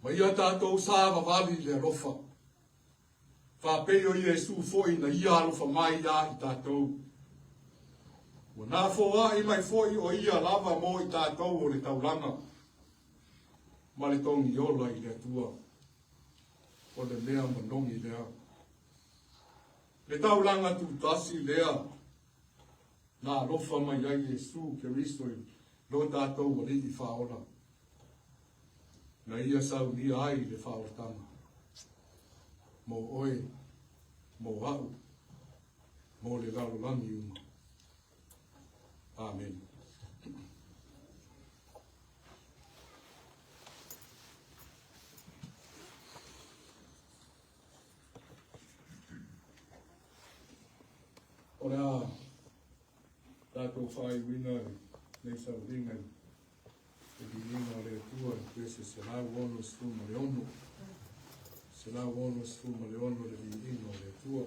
Ma ia tatou savavali i le alofa, faapei o Iesu foi na ia alofa mai ia i tatou. Ua nafoai mai foi o ia lava mo i tatou o le taulaga, ma le togiola i le Atua. O le mea manogi lea. Le taulaga tutasi lea na alofa mai ai Iesu Keriso i lo tatou Alii Faaola, na ia saunia ai le faaolataga mo oe, mo a'u, mo le lalolagi uma. Amene. O le a tatou faaiuina lenei sauliga i le viiga o le Atua i le pese 166, 166 le viiga o le Atua.